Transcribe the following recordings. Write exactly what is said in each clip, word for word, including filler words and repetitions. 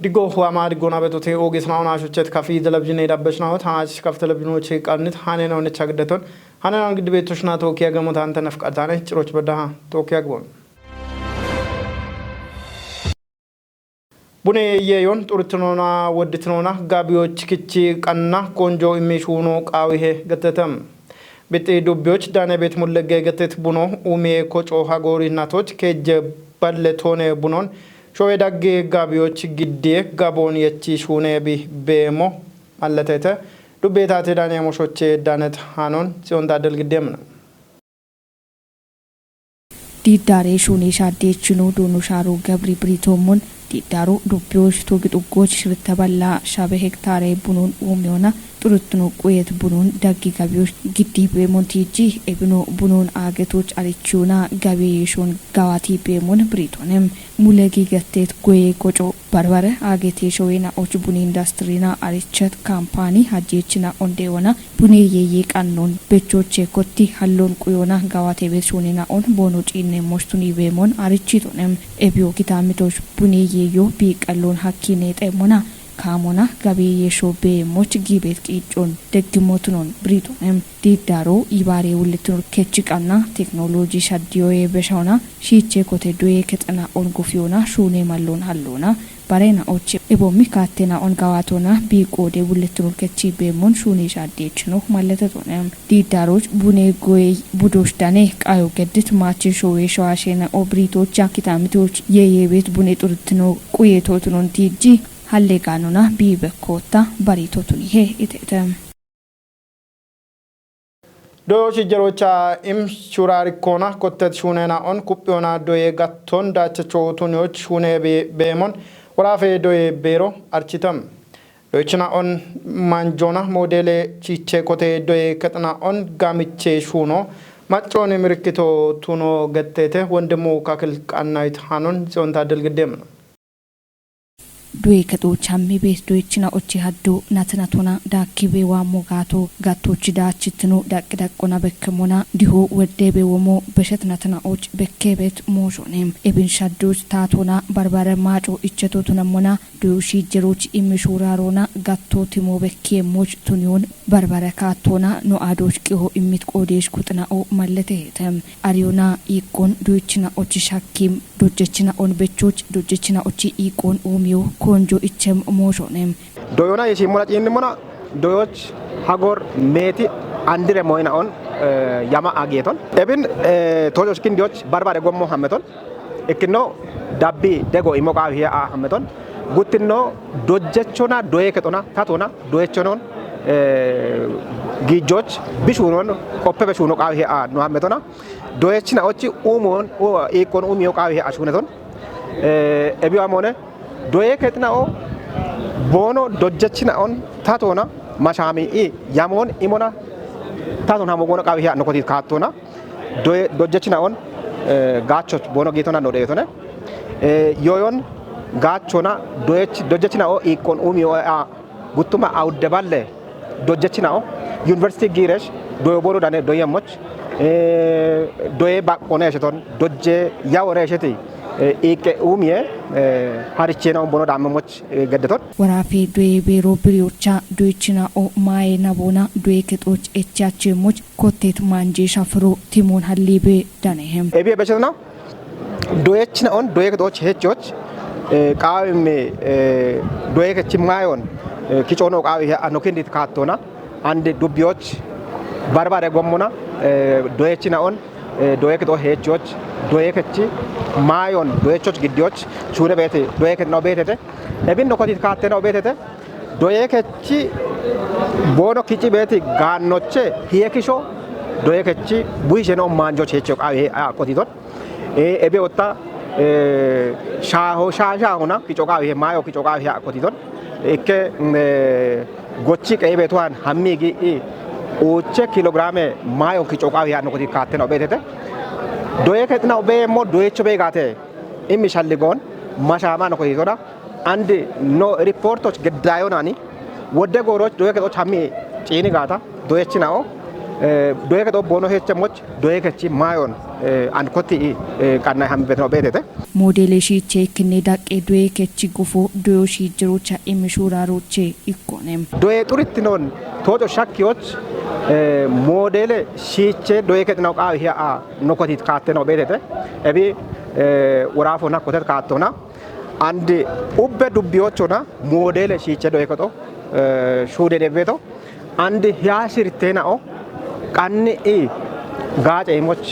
Diggo huama diggona betote oge sanaona shuchet kafi televizyon edabbesh naot hanach kaf televizyon che qarnit hanena oncha giddeton hanena gidde betoshna tokiya gamot anta nafqatane ciroch bedaha tokiya gbon. Bune yeyon turtunona wodditunona gabiyoch kichi qanna konjo immish huno qawihe gettetem. Bitti dubbiyoch dane bet mullegge gettet buno umiye koco hagori natoch kejje balle tone bunon showe dagge gabiyoch giddiye gabon yechi shune bi beemo malletete. Dubbetate dane moshoche danet hanon sionta del giddemna. Diiddaare shuunee shaaddeechino duuno shaaroo gabri biriitoommon diiddaaro dubbiyoosh togi xuggooch shirtta ballaa shabe hektaare bunuun uumiyona xuruttino quyet bunuun daggi gabiyoosh giddii beemon tiijji ebino bunuun aagetooch arichiyona gabee yeeshoon gawaatii beemon biriitoonem. Mule giigatteet goyee goco barbare aagetee showena och buni indastirina arichet kampaani hajjeechina ondeewona. Bunee yeeyee qannoon bechoochee kotti halloon quyoona gawaatee beet shuunena on boono ciinne moshtunii beemon arichiitonem. Ebiyo gitaamitosh bunee yeeyoo bii qalloon hakkiinee xeemmona kaamona gabee yeeshoo beemoch giibeet qiiccoon deggimootunon biriitonem. Diiddaaroo ibaaree wullitinor kechi qanna teknoloji shaddiyoyee beshaona shiichee kote doyee kexena on gufiyoona shuunee malloon halloona. Barena och ebomi kattena on gawatona bi qode buletrol kechi bemon shuni shadechino malletotone. Didaroch bune goy budosh dane qayo geddit machi showe shoashena obritocha kitamitoch yeyebet bune turtino quye totunon tiji halle ganona bi bekkota baritotuni he itete. Doyo shijjerocha im shurarikkoona kottet shuunena on kuphiyona doye gatton dachacho tuniyoch shuune be- beemon worafe doye beero architam. Doychina on manjona modele chiche kote doye kexna on gamiche shuuno macconi mirkito tuno gettete wondimu kakil qannayit hanon sionta del giddemna. Duwe kexo chammi bees doyechina ochi haddo natinatona daakki beewa mogaato gattochi daachitino daqqi daqqona bekkemona diho wedde beewomo beshet natina och bekkebeet mooshone. Ebin shaddoch taatona barbare maaco icheto tunemmona duyu shiijjeroch immi shuurarona gatto timo bekkiye moch tuniyon barbare kaattona no adoch qiho immit qoodesh kuxina o mallete heete. Ariyona iiqqon duyechina ochi shakkim dojjechina on bechoch dojjechina ochi iiqqon uumiyo konjo ichem mooshone. Doyona yeshimmona ciinnimona doyoch hagor meeti andire moyina on eh, yama ageton. Ebin eh, tojoch kindiyoch barbare gommo hammeton. Ikkino dabbi dego imo qaawi hiya a hammeton. Guttinno dojjechona doye kexona tatona doyechonon eh, giijjoch bishunon qoppe beshuno qaawi hiya a no hammetona. Doyechina ochi umon iikkon umiyo qaawi ashuneton. Ebiyo amone doye kexina o boono dojjechina on tatona mashami i yamon imona taton hamo goono qaawi hiya nokotit kaattona. Doye dojjechina on gaachoch boono giitona no deyetone. Yoyon gaachona doyech dojjechina o iikkon umiyo a guttuma awudde balle dojjechina'o yuniversiti giiresh doyo boru dane doyemmoch doye baqqone esheton dojje yawore esheti iiqqe uumiye harichena umbono daammemmoch geddeton. Warafe doye beero biriyocha doyechina'o maaye naboona doye kexoch echachemmoch kottet manje shafiro timon hallibe danehem. Ebiye beshetna doyechina on doye kexoch hechoch qaawim doye kechi maayon kicono qaawi he anokindit kaattona. Andi dubbiyoch barbare gommona doyechina on doye kexo hechoch doye kechi maayon doyechoch giddiyoch shuune beete doye kexina beetete. Ebin nokotit kaattena beetete. Doye kechi boono kici beeti gaannoche hiye kisho doye kechi buyisheno maanjoch hecho qaawi he a qotiton. Ebe otta shaaho shaashahona kico qaawi he maayo kico qaawi he a qotiton. Ikke gochi qeebe tohan hammi gi i uuche kilogiraame maayo kico qaawi he a nokoti kaattena beetete. Doye kexina beemmo doyecho beegaate immi shalligoon mashaama nokotitona. Andi no riportoch geddayonani wodde gooroch doye kexoch hammi ciini gaata doyechina'o Doye kexo boono hee'che moch doye kechi maayoon and kotti qanna hamibetino beetete. Moodeele shiiche ikkinne daqqe doye kechi gufo doyo shiijjerocha immi shuuraaroche ikkone. Doye xurittinoon tooco shakkiyoch moodeele shiiche doye kexinaw qaawi hiya a nokotit kaatteno beetete. Ebi woraafona kotet kaattona. And ubbe dubbiyochona moodeele shiiche doye kexo shuude debbeeto. And hiya shirteenao qanni i gaace imoch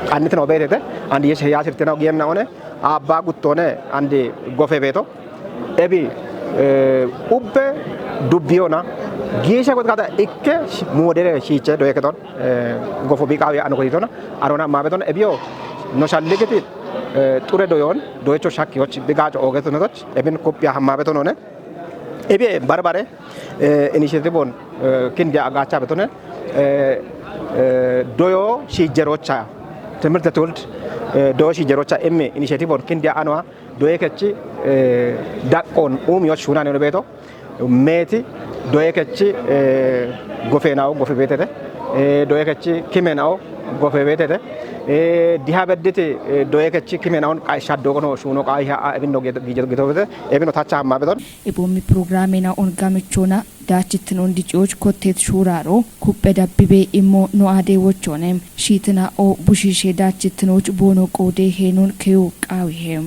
qannitino beetete. And yesh hiya shirteenao giyennaone abba guttoone and gofe beeto. Ebi ubbe dubbiyona giisha gotkata ikke moodere shiiche doye kexon gofo biqaawi ano kotitona arona mabeton ebiyo no shalligiti xure doyon doyecho shakkiyoch bigaco oogetonetoch ebin koppiya hammabetonone. Ebi barbare initiative on kindiya agacha betone doyo shiijerocha timirte tuld doyo shiijerocha immi initiative on kindiya anoa doye kechi daqqon uumiyoch shuunaneno beeto. Meeti doye kechi gofeenao gofe beetete. Doye kechi kimeenao gofe beetete. Diha bedditi doye kechi kimeenaon qashshaddogono shuuno qaawi ha'a ebinno gitobete. Ebino tacha hamma beton. Ebommi programena on gamichona daachittinon diciyoch kottet shuuraaro kuppe dabbibe immo no aade wochone shiitinao bushiishe daachittinoch boono qoode heenon keyo qaawihe.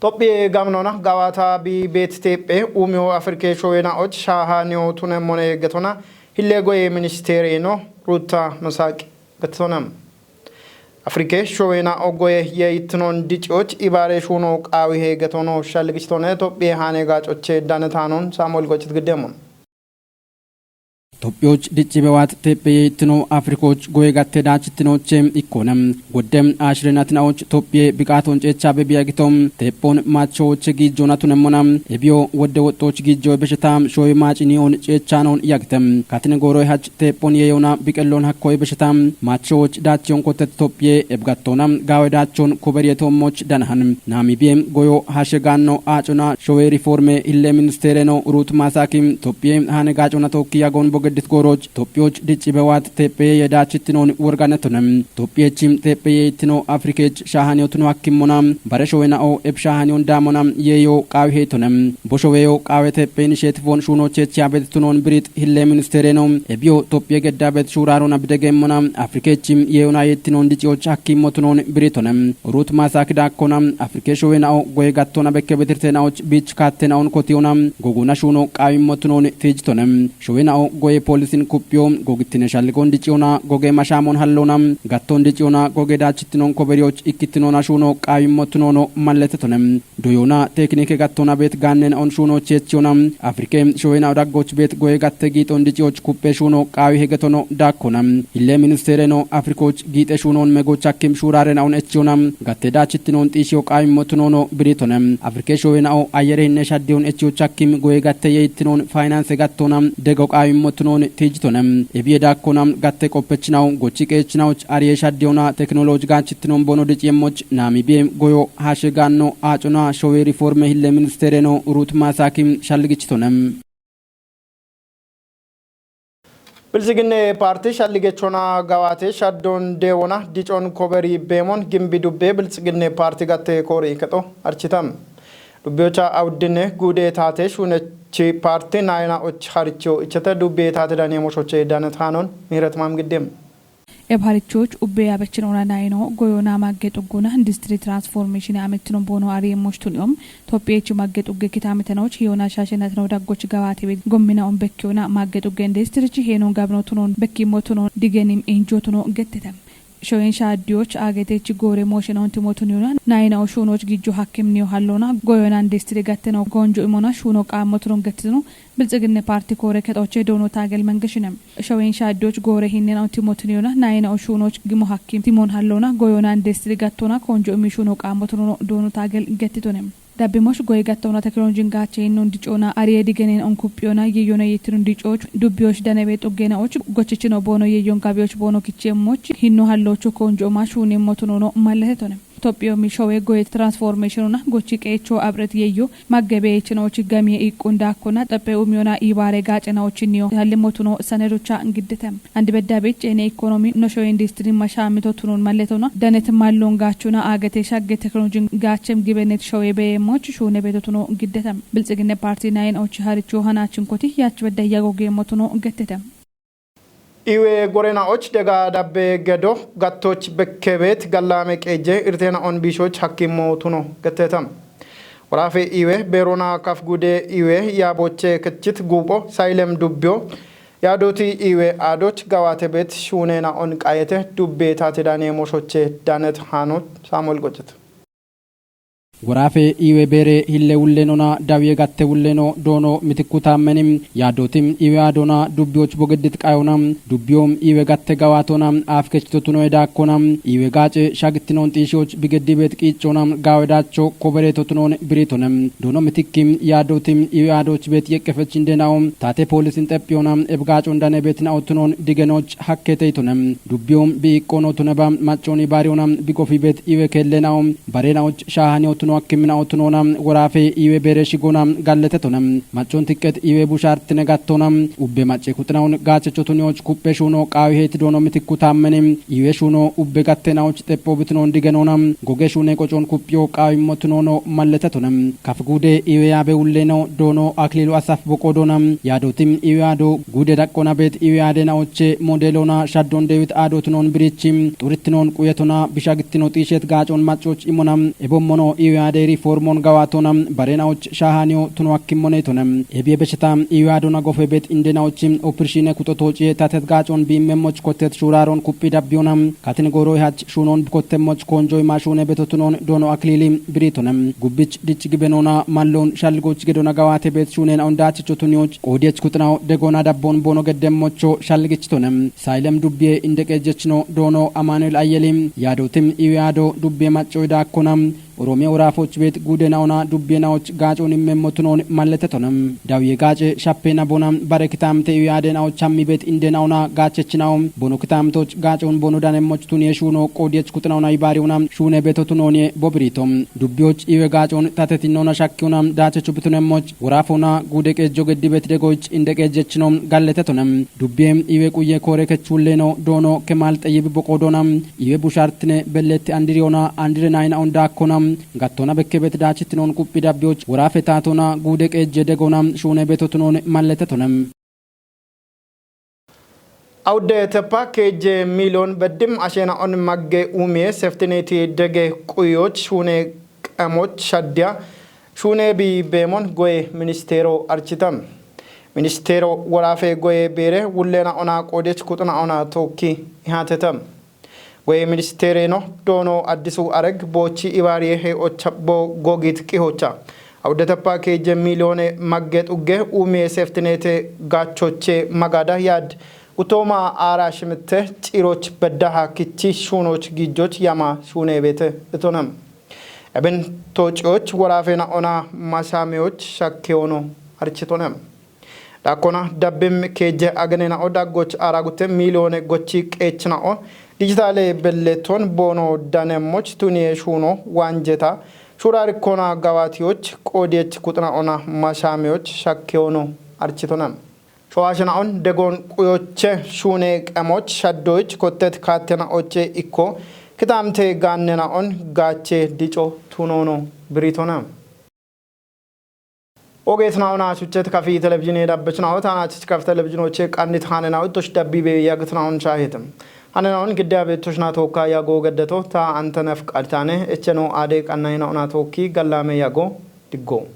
Tophiye gamnona gawaata bi beet teephe uumiyo Afrike showenaoch shaaha niyo tunemmone getona hille goye ministeereno Ruutta Masaaqi gatitona. Afrike showenaao goye yeeyittinon diciyoch ibaare shuuno qaawihe getono shalligichitone Tophiye haane gaacoche danetaanon Saamuel Gochit giddeemmon. Tophiyoch dicci bewaat teephe yeeyitino Afrikoch goye gatte daachittinoche ikkona. Godde ashire natinaoch Tophiye biqaaton ceecha bebiya gito teephon maachowoche giijjona tunemmona. Ebiyo wodde woxxoch giijjoy besheta shoy maaciniyon ceechanoon yagite. Katine gooroy hach teephon yeeyona biqellon hakkoy besheta maachowoch daachiyon kotet Tophiye ebgattona gaawe daachon koberiye toommoch danahan. Naamibiye goyo hashe gaanno aacona showe riforme hille ministeereno Ruut Maasaakim Tophiye haane gaacona tookki yagoon bogeddit gooroch Tophiyoch dicci bewaat teephe yeeye daachittinoon worganetone. Tophiyechim teephe yeeyittino Afrikech shaahaniyo tuno hakkimmona bare showe na'o eb shaahaniyon daamona yeeyo qaawi heytone. Bo showeyo qaawe teephe inisheetifoon shuuno cheechiya bet tunoon biriit hille ministeereno ebiyo Tophiye gedda bet shuuraarona bidegeemmona Afrikechim yeeyona yeettinoon diciyoch hakkimmo tunoon biriitone. Ruut Maasaaki daakkona Afrike showe na'o goye gattona bekke betirte na'och biich kaatte na'on kotiyona gogona shuuno qaawimmo tunoon tiijitone. Showe na'o goye poolisin kuphiyo gogittine shalligon diciyona goge mashaamon hallona gatton diciyona goge daachittinon koberiyoch ikkittinona shuuno qaawimmo tunoono malletetone. Doyona tekinike gattona bet gaannen on shuuno cheechiyona Afrike showe na'o daggoch bet goye gatte giixon diciyoch kuppe shuuno qaawi hegetono daakkona. Hille ministeereno Afrikoch giixe shuunon megoch hakkim shuurare na'on echiyona gatte daachittinon xiishiyo qaawimmo tunoono biriitone. Afrike showe na'o ayere hinne shaddiyon echiyoch hakkim goye gatte yeeyittinon faynanse gattona dego qaawimmo tunoon tiijitone. Ebiye daakkona gatte qoppechinawo gochi qeechinawoch ariye shaddiyona teknoloji gaachittinon bono diciyemmoch Naamibiye goyo hashe gaanno aacona showe riforme hille ministeereno Ruut Maasaakim shalligichitone. Biltsiginne parti shalligechona gawaate shaddon deewona dicon koberi beemon gimbi dubbe biltsiginne parti gatte koori kexo architam. Dubbiyocha awuddinne guude taate shuunechi parti nayina och haricho ichete dubbe taate daniye moshoche danetaanon Mihiret Maam Giddem. Eb harichoch ubbe abechinona nayino goyona magge xugguna industry transformation amettino bono ariye moshtuniyom Tophiyechi magge xugge kitamitenoch hiyona shashenatino daggoch gawaate be gommina on bekkiyona magge xugge industrichi henon gabno tunon bekkimmo tunon digenim injo tuno gettete. Shoyin shaaddiyoch aagetechi goore mooshenon timotuniyona nayina oshuunoch gijjo hakkimniyo hallona goyona industry gatteno goonjo imona shuuno qaammo tunon gettitino. Biltsiginne parti koore kexoche doono taagel mengeshinem. Showen shaaddiyoch goore hinnena timotuniyona nayina oshuunoch gimo hakkim timon hallona goyona industry gattona koonjo imi shuuno qaammo tunono doono taagel gettitonem. Dabbimosh goye gattona teknolojin gaache hinnon dicona ariye digenen on kuppiyona yeyona yettinun dicoch dubbiyoch danebe xuggena och gochichino boono yeyon gabiyoch boono kichemmoch hinno hallocho koonjo oma shuunemmo tunono malletetonem. Itophiyu mishowe goye transformationuna gochi qeecho abret yeyyo maggebe chinochi gami iqqun dakkona xappe umiyona ibaare gaacinaochi niyo halimotuno sanedocha giddete. Andi bedda beech ene ekonomi nosho industri masha mitotunun malletona danet mallon gaachuna agate shagge teknolojin gaachem gibenet showe beyemoch shuune betotuno giddete. Bilxigine parti nayin ochi haricho hanachin koti yach bedda yago geemotuno gettete. Iwe gorenaoch dega dabbe gedo gattoch bekkebeet gallame qeeje irtena on bishoch hakkimmo tuno getteta. Warafe iwe berona kaf gude iwe yaboche kechit gubo saylem dubbiyo yadoti iwe adoch gawate bet shunena on qayete dubbe tate dane moshoche danet hano Samuel Gocet. Gorafe iwe bere hille wullenona dawiye gatte wulleno doono mitikku taammenim yadoti iwe adona dubbiyoch bogeddit qayona dubbiyo iwe gatte gawatona afkechito tuno edakkona iwe gaace shagittinon xiishiyoch bigeddibet qiiccona gawedacho kobereto tunon biritonem doono mitikki yadoti iwe adoch bet yeqqefechin denao tate polisin xeppiyona ebgaacon dane bet na'otunon digenoch hakketeytonem dubbiyo biiqqono tuneba macconi bariyona bigofi bet iwe kellenao barenaoch shaahaniyo tuno akkiminaotunona worafe iwe bere shigona galletetona maccon tiqqet iwe bushartine gattona ubbe macce kuxinaon gaachecho tuniyoch kuppe shuuno qaawi heyti doono mitikku taammeni iwe shuuno ubbe gattenaoch xeppo bitinon digenona goge shuune qocon kuppiyo qaawimmo tunono malletetona kaf guude iwe yaabe wulleno doono aklilu asaf boqo doona yaadoti iwe aado guude daqqona bet iwe aade naoche modelona shaddon dewit aado tunon birichi xurittinon quyetona bishagittino xiishet gaacon maccoch imona ebommono iwe aade riformon gawatona barenaoch shaahaniyo tuno akkimonetona ebiye besheta iwe aadona gofe bet indenaochi opirshine kuxotochiye tatet gaacon biimmemoch kottet shuuraron kuppi dabbiyona katin gooroy hach shuunon bukottemmoch konjoy ma shuune betotunon doono aklili biritonem gubbich dich gibenona mallon shalgoch gedona gawate bet shuunen aun daachicho tuniyoch qoodiyech kuxinaw degona dabbon boono geddemmocho shalgichitonem saylem dubbiye indeqejechno doono amanuel ayeli yaadotim iwe aado dubbiye maccoy daakkona oromiya woraafoch bet guude na'ona dubbiye naoch gaacon immemmotunon malletetonem dawiye gaace shappe nabona bare kitamte iwe aade naoch hammi bet inde na'ona gaachechinaw bono kitamtoch gaacon bono danemmoch tuniye shuuno qoodiyech kuxinaw na ibaariyona shuune betotunoniye bobirito dubbiyoch iwe gaacon tatetinona shakkiyona daachechu bitunemmoch woraafona guude qeejjo geddibet degoych indeqejjechino galletetonem dubbiye iwe quye koore kechuleno doono kemal xeyibi boqodona iwe bushartine belletti andiriyona andire nayna on daakkona gattona bekkebet daachitinon quphi dabbiyoch woraafe taatona guude qeejje degona shuune betotunon malletetonem Awudde teppa keejje miliyon beddim ashena on magge umiye seftineti dege quyoch shuune qemoch shaddiya shuune bi beemon goye ministeero architam. Ministeero woraafe goye beere wullena ona qoodech kuxuna ona tookki ihatetam. Goye ministeereno doono addisu areg boochi ibaariye he ochabo gogit qihocha. Awudde teppa keejje miliyoone magge xugge umiye seftinete gaachoche magada yaad Utooma aara shimitte ciiroch beddaha kichi shuunoch gijoch yama shuune beete itonem. Ebin toocioch woraafena ona masaamiyoch shakkeyono architonem. Dhakkona dabbim keejje agenena'o daggoch aaragutte miliyoone gochi qeechina'o dijitaale belleton boono danemmoch tuniye shuuno waanjeta shuurarikkona gawaatiyoch qoodiyech kuxina'ona masaamiyoch shakkeyono architonem. Showaashina'on degon quyoche shuune qemoch shaddoyich kottet kaattena'oche ikko kitaamte gaannena'on gaache dico tunoono biritona. Ogeetina'ona shuchet kafi televizhine dabbechina'o taanachich kaf televizhinoche qannit haanena'o ittosh dabbibe yagitina'on shaahetem. Haanena'on giddabe ittoshna tookka yago geddeto ta antenef qaditane echeno aade qannayina'ona tookki gallame yago diggo.